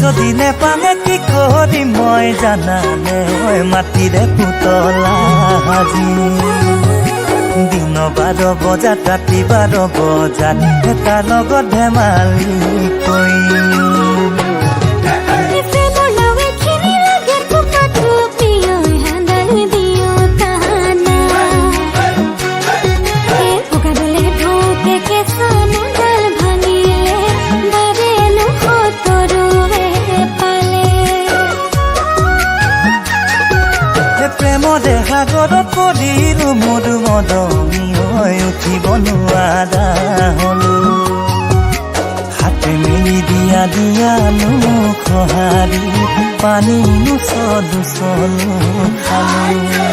যদি নেপালে কি কৰিম মই জানানে, ঐ মাটিৰে পুতলা সাজি। দিন 12 বজাত ৰাতি 12 বজাত তাৰ লগত ধেমালি কৰিম। প্ৰেমৰ লাওখিনি লাগে থোপা থুপি ঐ, হান্দাল দিও তানা। এই ভোকা দলে ঢৌতে কেঁচা নোডাল ভাঙিলে, বাৰেনো সতৰুৱে পালে। প্ৰেমৰে সাগৰত পৰিলো মোৰ মদনী হৈ উঠিব নোৱাৰা হলো। হাতে মেলি দিয়া দিয়ানো সঁহাৰি, পানী নুচলো চলো খালো।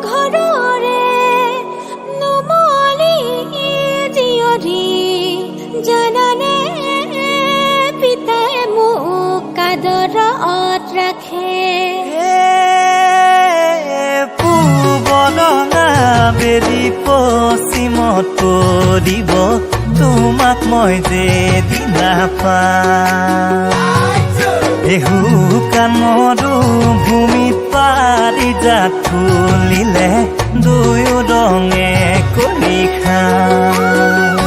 ঘৰৰে নুমলী জীয়ৰী জানানে, পিতাই মোক আদৰত ৰাখে। পূবৰঙা বেলি পশ্চিমত পৰিব, তোমাক মই যে দিনা পাম। এই শুকান মৰু ভূমিত পাৰিজাত ফুলিলে দুয়ো ৰঙে কৰি খাম।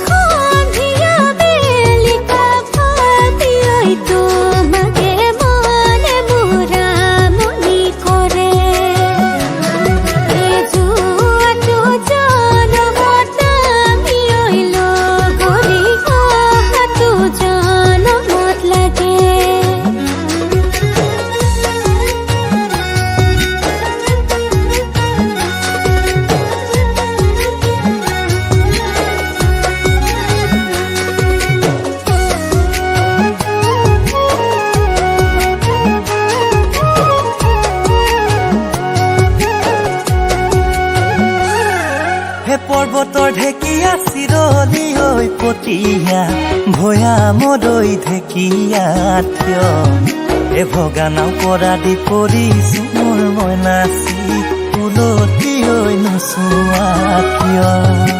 সন্ধিয়া বেলিকা ভাবি ঐ, তোমাকে মনে মোৰ আমনি কৰে। এই যোৱাটো জনমত আমি ঐ লগৰী, অহাটো জনমত লাগে। হে পৰ্বতৰ ঢেকীয়া চিৰলি ঐ, পতীয়া ভৈয়ামৰৈ ঢেকীয়া থিয়। এ ভগা নাও পৰা দি পৰিছো মোৰ মই নাচি উলটি ঐ, নোচোৱা কিয়?